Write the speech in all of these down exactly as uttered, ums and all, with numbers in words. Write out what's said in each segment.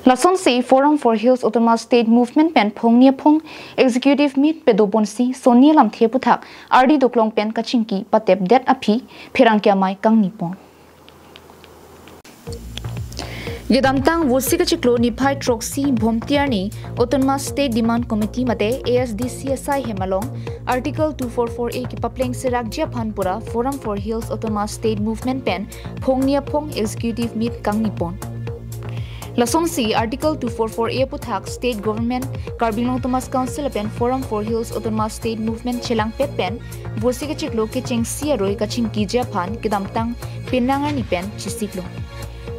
Lasonsi Forum for Hills Autonomous State Movement pen phongni aphong executive meet padoponsi sonni alamthe aphuthak ardi doklong pen kachingki patepdet aphi pherangke amei kangnipon. Kedamtang Vosik achiklo niphai throksi Bhomti arni Autonomous State Demand Committee mate A S D C asai hem along Article two four four A kepapleng serakji aphan pura Forum for Hills Autonomous State Movement pen phongni aphong executive meet kangnipon. Lasonsi Article two four four A aphuthak State Government, Karbi Anglong Autonomous Council lapen Forum for Hills Autonomous State Movement chelangpet pen Vosik achiklo kechengsi aroi kachingkiji aphan kedamtang penang arni pen chesiklo.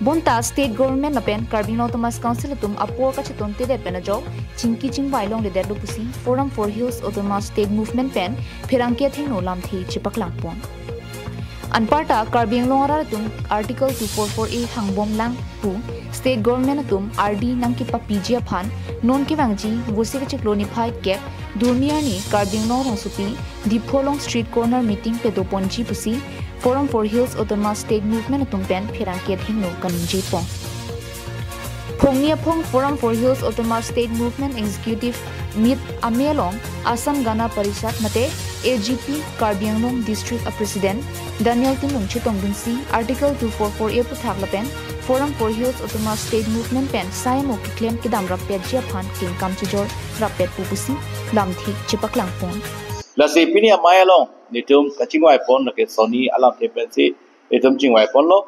Bonta State Government lapen Karbi Anglong Autonomous Council atum apor kachetontedet pen ajok chingki chingvai longledetlo pusi Forum for Hills Autonomous State Movement pen pherangke athengno lamthe chepaklangpon. Anparta Karbi Anglong arat atum Article two four four A hangbomlang pu State Government atum ardi nangkepapiji aphan non kevangji Vosik achiklo niphai kep Durmi arni Karbi Anglong rongsopi Diphu along street corner meeting padoponji pusi Forum for Hills Autonomous State Movement atum pen pherangke athengno kaningjepon. Phongni aphong Forum for Hills Autonomous State Movement Executive Meet amei along Assam Gana Parishad mate A G P Karbi Anglong District a President Daniel Timung chetongdunsi Article two four four A aphuthak lapen Forum for Hills Autonomous State Movement pen sai amo keklem kedam rappetji aphan kengkam chejor rappet pu pusi lamthe chepaklangpon. Lasi pini amei along netum kachingvaipon lake sonni alamthe pensi netum chingvaiponlo.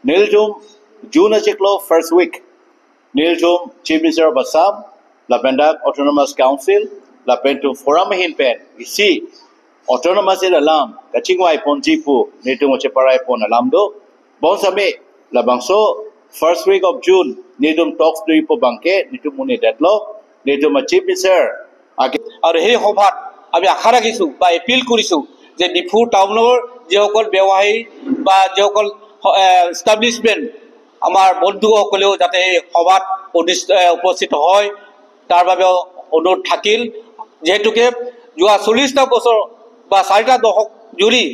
Nelitum June achiklo first week nelitum Chief Minister of Assam, lapen dak Autonomous Council, lapen tum Forum ahin pen isi Autonomous State alam kachingvaiponji pu netum cheparaipon alam do. Bonsitame labangso first week of June netum talks doipo abangke netum un-edetlo, netum a Chief Minister ake আৰু সেই সভাত আমি আশা ৰাখিছোঁ বা এপিল কৰিছোঁ যে ডিফু টাউনৰ যিসকল ব্যৱসায়ী বা যিসকল এষ্টাব্লিছমেণ্ট আমাৰ বন্ধুসকলেও যাতে এই সভাত অনুষ্ঠ- এ, উপস্থিত হয়, তাৰ বাবে অনুৰোধ থাকিল। যিহেতুকে যোৱা চল্লিছটা বছৰ বা চাৰিটা দশক জুৰি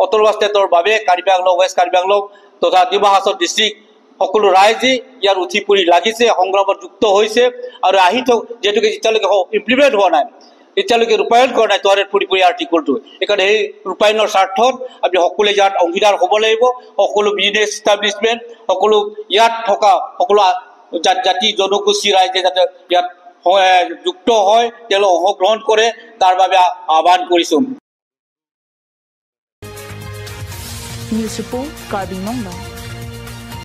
অট'নমাছ ষ্টেটৰ বাবে কাৰ্বি আংলং, ৱেষ্ট কাৰ্বি আংলং তথা ডিমা হাছাও ডিষ্ট্ৰিক্ট সকলো ৰাইজে ইয়াৰ উঠি পৰি লাগিছে, সংগ্ৰামত যুক্ত হৈছে আৰু আহি থক, যিহেতুকে এতিয়ালৈকে ইমপ্লিমেণ্ট হোৱা নাই, এতিয়ালৈকে ৰূপায়ণ কৰা নাই তৰাৰ ফুৰিফুৰি আৰ্টিকলটো। সেইকাৰণে সেই ৰূপায়ণৰ স্বাৰ্থত আমি সকলোৱে ইয়াত অংশীদাৰ হ'ব লাগিব। সকলো বিজনেছ এষ্টাব্লিছমেণ্ট, সকলো ইয়াত থকা সকলো আ- জা- জাতি জনগোষ্ঠী ৰাইজে যাতে ইয়াত হ- এ, যুক্ত হয়, তেওঁলোক অংশগ্ৰহণ কৰে, তাৰ বাবে আ- আহ্বান কৰিছোঁ। News report, Karbi Anglong.